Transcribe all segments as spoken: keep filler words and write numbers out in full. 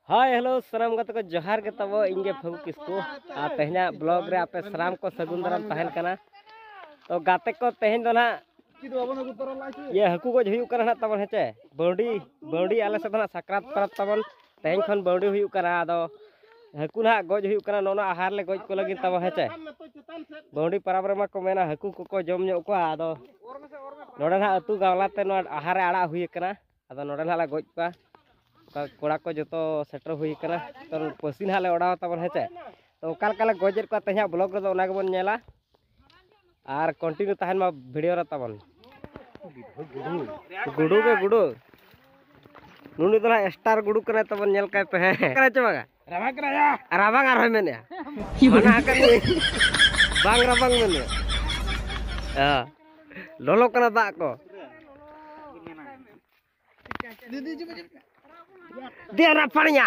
ᱦᱳᱭ, ᱦᱮᱞᱳ, ᱥᱟᱱᱟᱢ ᱜᱟᱛᱮ ᱠᱚ ᱡᱚᱦᱟᱨ ᱜᱮ ᱛᱟᱵᱚ᱾ ᱤᱧ ᱜᱮ ᱯᱷᱟᱹᱜᱩ ᱠᱤᱥᱠᱩ᱾ ᱟᱨ ᱛᱮᱦᱮᱧᱟᱜ ᱵᱞᱚᱜ ᱨᱮ ᱟᱯᱮ ᱥᱟᱱᱟᱢ ᱠᱚ ᱥᱟᱹᱜᱩᱱ ᱫᱟᱨᱟᱢ ᱛᱟᱦᱮᱱ ᱠᱟᱱᱟ᱾ ᱛᱚ ᱜᱟᱛᱮ ᱠᱚ, ᱛᱮᱦᱮᱧ ᱫᱚ ᱱᱟᱦᱟᱜ ᱤᱭᱟᱹ ᱦᱟᱹᱠᱩ ᱜᱚᱡ ᱦᱩᱭᱩᱜ ᱠᱟᱱᱟ ᱱᱟᱦᱟᱜ ᱛᱟᱵᱚᱱ, ᱦᱮᱸ ᱪᱮ? ᱵᱟᱹᱣᱰᱤ, ᱵᱟᱹᱣᱰᱤ ᱟᱞᱮ ᱥᱮᱫ ᱫᱚ ᱱᱟᱦᱟᱜ ᱥᱟᱠᱨᱟᱛ ᱯᱚᱨᱚᱵᱽ ᱛᱟᱵᱚᱱ ᱛᱮᱦᱮᱧ ᱠᱷᱚᱱ ᱵᱟᱹᱣᱰᱤ ᱦᱩᱭᱩᱜ ᱠᱟᱱᱟ᱾ ᱟᱫᱚ ᱦᱟᱹᱠᱩ ᱱᱟᱦᱟᱜ ᱜᱚᱡ ᱦᱩᱭᱩᱜ ᱠᱟᱱᱟ ᱱᱚᱜᱼᱚ ᱱᱚᱣᱟ ᱟᱦᱟᱨ ᱞᱮ ᱜᱚᱡ ᱠᱚ ᱞᱟᱹᱜᱤᱫ ᱛᱟᱵᱚᱱ, ᱦᱮᱸ ᱪᱮ? ᱵᱟᱹᱣᱰᱤ ᱯᱚᱨᱚᱵᱽ ᱨᱮᱢᱟ ᱠᱚ ᱢᱮᱱᱟ ᱦᱟᱹᱠᱩ ᱠᱚᱠᱚ ᱡᱚᱢ ᱧᱚᱜ ᱠᱚᱣᱟ᱾ ᱟᱫᱚ ᱱᱚᱰᱮ ᱱᱟᱦᱟᱜ ᱟᱹᱛᱩ ᱜᱟᱶᱞᱟ ᱛᱮ ᱱᱚᱣᱟ ᱟᱦᱟᱨ ᱨᱮ ᱟᱲᱟᱜ ᱦᱩᱭ ᱟᱠᱟᱱᱟ᱾ ᱟᱫᱚ ᱱᱚᱰᱮ ᱱᱟᱦᱟᱜ ᱞᱮ ᱜᱚᱡ ᱠᱚᱣᱟ᱾ ᱚᱱᱠᱟ ᱠᱚᱲᱟ ᱠᱚ ᱡᱚᱛᱚ ᱥᱮᱴᱮᱨ ᱦᱩᱭ ᱟᱠᱟᱱᱟ᱾ ᱛᱚ ᱯᱟᱹᱥᱤ ᱱᱟᱦᱟᱜ ᱞᱮ ᱚᱰᱟᱣᱟ ᱛᱟᱵᱚᱱ, ᱦᱮᱸ ᱪᱮ? ᱛᱚ ᱚᱠᱟ ᱞᱮᱠᱟ ᱞᱮ ᱜᱚᱡᱮᱫ ᱠᱚᱣᱟ ᱛᱮᱦᱮᱧᱟᱜ ᱵᱞᱚᱜ ᱨᱮᱫᱚ ᱚᱱᱟ ᱜᱮᱵᱚᱱ ᱧᱮᱞᱟ᱾ ᱟᱨ ᱠᱚᱱᱴᱤᱱᱤᱭᱩ ᱛᱟᱦᱮᱱ ᱢᱟ ᱵᱷᱤᱰᱤᱭᱳ ᱨᱮ ᱛᱟᱵᱚᱱ᱾ ᱜᱩᱰᱩ ᱜᱮ ᱜᱩᱰᱩ᱾ ᱱᱩᱱᱤ ᱫᱚ ᱱᱟᱦᱟᱜ ᱥᱴᱟᱨ ᱜᱩᱰᱩ ᱠᱟᱱᱟᱭ ᱛᱟᱵᱚᱱ, ᱧᱮᱞ ᱠᱟᱭ ᱯᱮ, ᱦᱮᱸ᱾ ᱠᱟᱱᱟᱭ ᱪᱮ ᱵᱟᱝᱟ? ᱨᱟᱵᱟᱝ ᱠᱟᱱᱟᱭᱟ᱾ ᱨᱟᱵᱟᱝ ᱟᱨᱦᱚᱸᱭ ᱢᱮᱱᱮᱜᱼᱟ᱾ ᱢᱟᱱᱟ ᱟᱠᱟᱫ ᱢᱮᱭᱟ᱾ ᱵᱟᱝ ᱨᱟᱵᱟᱝ ᱢᱮᱱᱮᱜᱼᱟ᱾ ᱦᱮᱸ᱾ ᱞᱚᱞᱚ ᱠᱟᱱᱟ ᱫᱟᱜ ᱠᱚ᱾ ᱫᱤᱭᱟ ᱨᱟᱯᱷᱟᱲᱤᱭᱟ᱾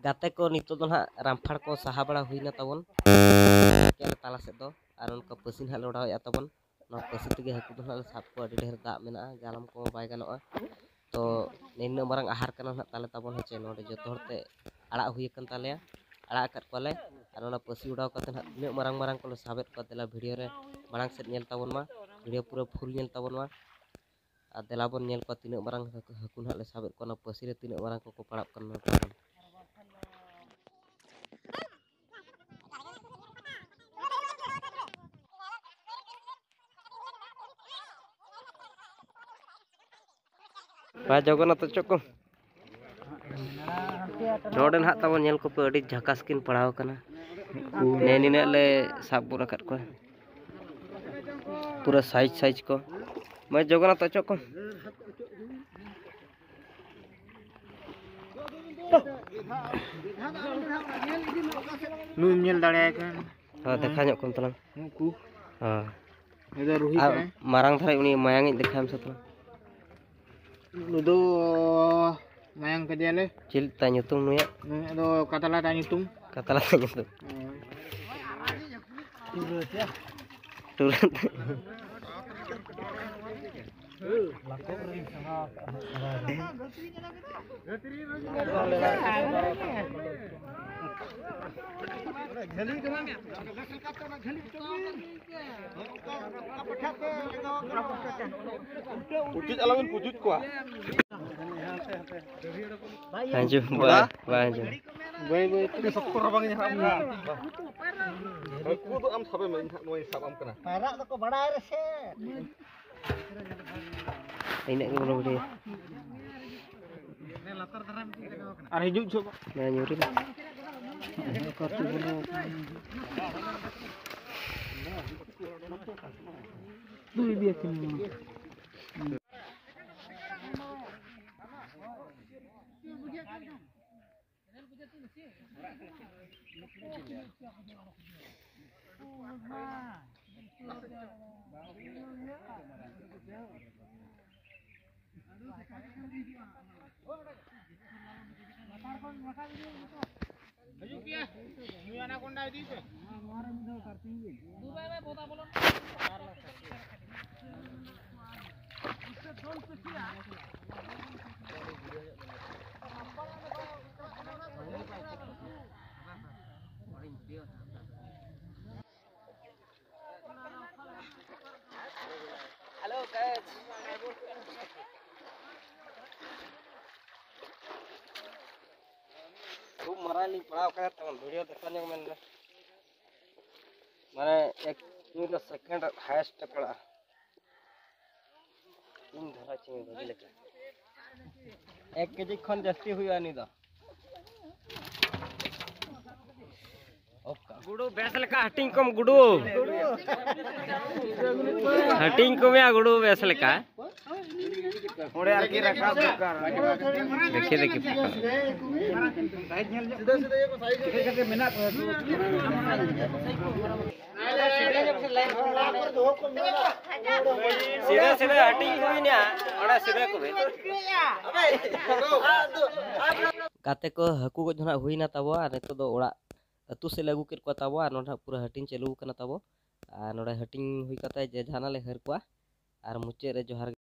ᱜᱟᱛᱮ ᱠᱚ, ᱱᱤᱛᱚᱜ ᱫᱚ ᱱᱟᱦᱟᱜ ᱨᱟᱢᱯᱷᱟᱲ ᱠᱚ ᱥᱟᱦᱟ ᱵᱟᱲᱟ ᱦᱩᱭᱱᱟ ᱛᱟᱵᱚᱱ ᱠᱮᱞ ᱛᱟᱞᱟ ᱥᱮᱫ ᱫᱚ, ᱟᱨ ᱚᱱᱠᱟ ᱯᱟᱹᱥᱤ ᱱᱟᱦᱟᱜ ᱞᱮ ᱚᱰᱟᱣᱮᱫᱼᱟ ᱛᱟᱵᱚᱱ᱾ ᱱᱚᱣᱟ ᱯᱟᱹᱥᱤ ᱛᱮᱜᱮ ᱦᱟᱹᱠᱩ ᱫᱚ ᱱᱟᱦᱟᱜ ᱞᱮ ᱥᱟᱵ ᱠᱚᱣᱟ᱾ ᱟᱹᱰᱤ ᱰᱷᱮᱨ ᱫᱟᱜ ᱢᱮᱱᱟᱜᱼᱟ, ᱡᱟᱞᱟᱢ ᱠᱚᱢᱟ ᱵᱟᱭ ᱜᱟᱱᱚᱜᱼᱟ᱾ ᱛᱚ ᱱᱤᱱᱟᱹᱜ ᱢᱟᱨᱟᱝ ᱟᱦᱟᱨ ᱠᱟᱱᱟ ᱱᱟᱦᱟᱜ ᱛᱟᱞᱮ ᱛᱟᱵᱚᱱ, ᱦᱮᱸ ᱪᱮ? ᱱᱚᱰᱮ ᱡᱚᱛᱚ ᱦᱚᱲ ᱛᱮ ᱟᱲᱟᱜ ᱦᱩᱭ ᱟᱠᱟᱱ ᱛᱟᱞᱮᱭᱟ, ᱟᱲᱟᱜ ᱟᱠᱟᱫ ᱠᱚᱣᱟᱞᱮ᱾ ᱟᱨ ᱚᱱᱟ ᱯᱟᱹᱥᱤ ᱚᱰᱟᱣ ᱠᱟᱛᱮ ᱱᱟᱦᱟᱜ ᱛᱤᱱᱟᱹᱜ ᱢᱟᱨᱟᱝ ᱢᱟᱨᱟᱝ ᱠᱚᱞᱮ ᱥᱟᱵᱮᱫ ᱠᱚᱣᱟ, ᱫᱮᱞᱟ ᱵᱷᱤᱰᱤᱭᱳ ᱨᱮ ᱢᱟᱲᱟᱝ ᱥᱮᱫ ᱧᱮᱞ ᱛᱟᱵᱚᱱ ᱢᱟ, ᱵᱷᱤᱰᱤᱭᱳ ᱯᱩᱨᱟᱹ ᱯᱷᱩᱞ ᱧᱮᱞ ᱛᱟᱵᱚᱱ ᱢᱟ᱾ ᱟᱨ ᱫᱮᱞᱟ ᱵᱚᱱ ᱧᱮᱞ ᱠᱚᱣᱟ ᱛᱤᱱᱟᱹᱜ ᱢᱟᱨᱟᱝ ᱦᱟᱹᱠᱩ, ᱦᱟᱹᱠᱩ ᱱᱟᱦᱟᱜ ᱞᱮ ᱥᱟᱵᱮᱫ ᱠᱚᱣᱟ, ᱚᱱᱟ ᱯᱟᱹᱥᱤ ᱨᱮ ᱛᱤᱱᱟᱹᱜ ᱢᱟᱨᱟᱝ ᱠᱚᱠᱚ ᱯᱟᱲᱟᱜ ᱠᱟᱱᱟ ᱱᱚᱝᱠᱟ ᱵᱚᱱ᱾ ᱵᱟ ᱡᱚᱜᱚᱱᱱᱟᱛᱷ ᱚᱪᱚᱜ ᱠᱚ᱾ ᱱᱚᱰᱮ ᱱᱟᱦᱟᱜ ᱛᱟᱵᱚᱱ ᱧᱮᱞ ᱠᱚᱯᱮ, ᱟᱹᱰᱤ ᱡᱷᱟᱠᱟᱥ ᱠᱤᱱ ᱯᱟᱲᱟᱣ ᱠᱟᱱᱟ᱾ ᱱᱮ ᱱᱤᱱᱟᱹᱜ ᱞᱮ ᱥᱟᱵ ᱜᱚᱫ ᱟᱠᱟᱫ ᱠᱚᱣᱟ, ᱯᱩᱨᱟᱹ ᱥᱟᱭᱤᱡᱽ ᱥᱟᱭᱤᱡᱽ ᱠᱚ᱾ ᱢᱟ ᱡᱚᱜᱚᱱᱱᱟᱛᱷ ᱚᱪᱚᱜ ᱠᱚ᱾ ᱱᱩᱭ ᱧᱮᱞ ᱫᱟᱲᱮᱭᱟᱭ ᱠᱟᱱ᱾ ᱦᱮᱸ, ᱫᱮᱠᱷᱟ ᱧᱚᱜ ᱠᱚᱢ ᱛᱟᱞᱟᱝ᱾ ᱱᱩᱠᱩ᱾ ᱦᱮᱸ᱾ ᱱᱩᱭ ᱫᱚ ᱨᱩᱦᱤ ᱟᱨ ᱠᱟᱱᱟᱭ᱾ ᱢᱟᱨᱟᱝ ᱫᱷᱟᱨᱟ ᱩᱱᱤ ᱢᱟᱭᱟᱝ ᱤᱡ ᱫᱮᱠᱷᱟᱭ ᱢᱮᱥᱮ ᱛᱟᱞᱟᱝ᱾ ᱱᱩᱭ ᱫᱚ ᱢᱟᱭᱟᱝ ᱠᱮᱫᱮᱭᱟᱞᱮ᱾ ᱪᱮᱫ ᱛᱟᱭ ᱧᱩᱛᱩᱢ ᱱᱩᱭᱟᱜ? ᱱᱩᱭᱟᱜ ᱫᱚ ᱠᱟᱛᱞᱟ ᱛᱟᱭ ᱧᱩᱛᱩᱢ᱾ ᱠᱟᱛᱞᱟ ᱛᱟᱭ ᱧᱩᱛᱩᱢ᱾ ᱦᱳᱭ᱾ ᱴᱩᱨᱟᱹ᱾ ᱩᱪᱤᱛ ᱟᱞᱚᱵᱤᱱ ᱯᱩᱪᱩᱡ ᱠᱚᱣᱟ᱾ ᱦᱤᱡᱩᱜ, ᱵᱟᱭ, ᱵᱟᱭ ᱦᱤᱡᱩᱜ᱾ ᱵᱟᱹᱭ ᱵᱟᱹᱭ ᱛᱮ ᱥᱚᱠᱛᱚ ᱨᱟᱵᱟᱝ ᱧᱟᱢᱚᱜ ᱠᱟᱱᱟ᱾ ᱦᱟᱹᱠᱩ ᱫᱚ ᱟᱢ ᱥᱟᱵᱮ ᱢᱮ, ᱤᱧ ᱦᱟᱸᱜ ᱱᱚᱣᱟᱧ ᱥᱟᱵ ᱟᱢ ᱠᱟᱱᱟ᱾ ᱯᱟᱭᱨᱟᱜ ᱫᱚᱠᱚ ᱵᱟᱲᱟᱭ ᱨᱮᱥᱮ᱾ ᱤᱱᱟᱹᱜ ᱜᱮ ᱵᱚᱞᱚ ᱵᱷᱤᱰᱤᱭᱳ᱾ ᱟᱨ ᱦᱤᱡᱩᱜ ᱡᱚᱦᱚᱜ ᱧᱩᱨᱩ᱾ ᱦᱤᱡᱩᱜ ᱯᱮᱭᱟ᱾ ᱱᱩᱭ ᱟᱱᱟᱠᱚᱱᱰᱟ ᱤᱫᱤ ᱯᱮ᱾ ᱦᱮᱞᱳ ᱜᱟᱭᱥ, ᱠᱷᱩᱵ ᱢᱟᱨᱟᱝ ᱞᱤᱧ ᱯᱟᱲᱟᱣ ᱠᱟᱱᱟ, ᱛᱟᱵᱚᱱ ᱵᱷᱤᱰᱤᱭᱳ ᱫᱮᱠᱷᱟᱣ ᱧᱚᱜ ᱢᱮᱱ ᱢᱮ᱾ ᱢᱟᱱᱮ ᱮᱠ ᱢᱤᱫ ᱫᱚ ᱥᱮᱠᱮᱱᱰ ᱦᱟᱭᱮᱥᱴ ᱯᱟᱲᱟᱜᱼᱟ᱾ ᱤᱧ ᱫᱷᱟᱨᱟ ᱪᱮᱬᱮ ᱵᱷᱟᱹᱜᱤ ᱞᱮᱠᱟ᱾ ᱮᱠ ᱠᱮᱡᱤ ᱠᱷᱚᱱ ᱡᱟᱹᱥᱛᱤ ᱦᱩᱭᱩᱜᱼᱟ ᱩᱱᱤ ᱫᱚ᱾ ᱜᱩᱰᱩ ᱵᱮᱥ ᱞᱮᱠᱟ ᱦᱟᱹᱴᱤᱧ ᱠᱚᱢ ᱜᱩᱰᱩ᱾ ᱦᱟᱹᱴᱤᱧ ᱠᱚᱢ ᱭᱟ ᱜᱩᱰᱩ ᱵᱮᱥ ᱞᱮᱠᱟ᱾ ᱚᱸᱰᱮ ᱟᱨᱠᱤ ᱨᱟᱠᱟᱵ ᱫᱚᱨᱠᱟᱨ᱾ ᱫᱮᱠᱷᱮ ᱫᱮᱠᱷᱮ᱾ ᱥᱤᱫᱷᱟᱹ ᱥᱤᱫᱷᱟᱹ ᱦᱟᱹᱴᱤᱧ ᱠᱚ ᱢᱮᱱᱟᱜᱼᱟ, ᱚᱸᱰᱮ ᱥᱤᱫᱷᱟᱹ ᱠᱚ ᱢᱮᱱᱟᱜᱼᱟ᱾ ᱜᱟᱛᱮ ᱠᱚ, ᱦᱟᱹᱠᱩ ᱜᱚᱡ ᱫᱚ ᱱᱟᱦᱟᱜ ᱦᱩᱭᱱᱟ ᱛᱟᱵᱚ, ᱟᱨ ᱱᱤᱛᱚᱜ ᱫᱚ ᱚᱲᱟᱜ ᱟᱹᱛᱩ ᱥᱮᱫ ᱞᱮ ᱟᱹᱜᱩ ᱠᱮᱫ ᱠᱚᱣᱟ ᱛᱟᱵᱚ, ᱟᱨ ᱱᱚᱰᱮ ᱱᱟᱦᱟᱜ ᱯᱩᱨᱟᱹ ᱦᱟᱹᱴᱤᱧ ᱪᱟᱹᱞᱩ ᱟᱠᱟᱱᱟ ᱛᱟᱵᱚ᱾ ᱟᱨ ᱱᱚᱰᱮ ᱦᱟᱹᱴᱤᱧ ᱦᱩᱭ ᱠᱟᱛᱮ ᱡᱮ ᱡᱟᱦᱟᱱᱟᱜ ᱞᱮ ᱦᱟᱹᱨ ᱠᱚᱣᱟ, ᱟᱨ ᱢᱩᱪᱟᱹᱫ ᱨᱮ ᱡᱚᱦᱟᱨ ᱜᱮ᱾